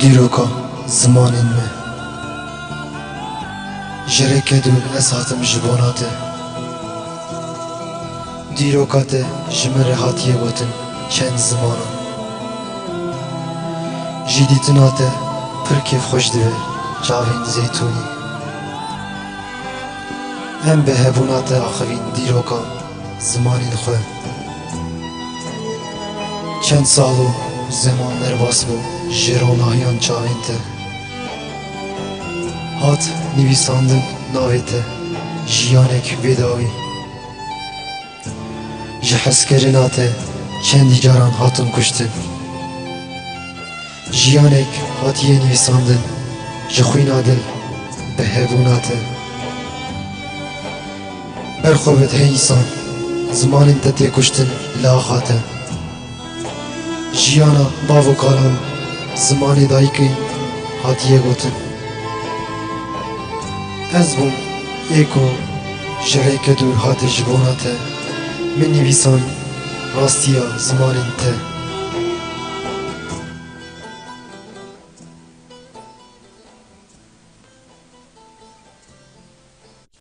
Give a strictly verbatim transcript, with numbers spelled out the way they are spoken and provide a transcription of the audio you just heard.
Dîroka zimanên me. Ji rêke dûr ez hatim ji bona te. Dîroka te ji min re hatiye gotin çend zimanan. Ji dîtina te pir kêfxweş dibe çavên zeytûnî. Em bi hebûna te axivîn dîroka zimanên xwe. Çend sal û zeman derbas bû ji ronahiyan çavên te. Hat nivîsandin navê te jiyanek bê dawî. Ji hezkirina te çendî caran hatin kuştin. Jiyanek hatiye nivîsandin ji xwîna dil bi hebûna te. Berxwe bid hey însan, zimanên te tê kuştin li axa te. Jiyana bav û kalan zimanê dayikê hatiye gotin. Ez bûm ê ku ji rêke dûr hate ji bona te, min nivîsan rastiya zimanên te.